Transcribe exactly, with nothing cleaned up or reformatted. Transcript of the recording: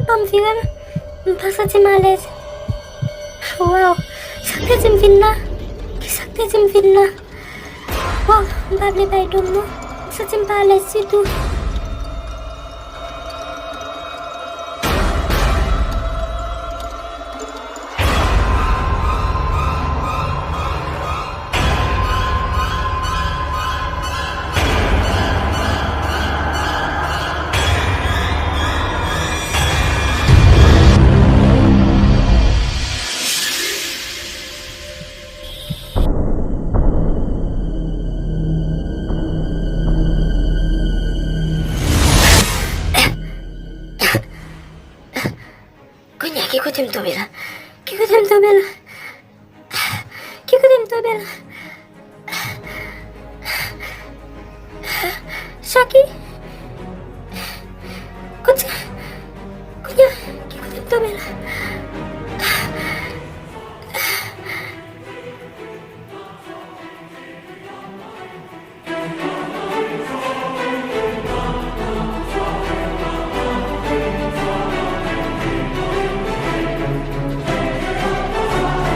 Ban m vire m. M pa santi m alèz. Waw, sa k te di m vin la? Kisa k te di m vin la? Waw, m pa vle bay do m non. M santi m pa alèz ditou. Kounye a, ki kote m tonbe la? Ki kote m tonbe la? Ki kote m tonbe la? Jackie? Kote, kounye a, ki kote m tonbe la?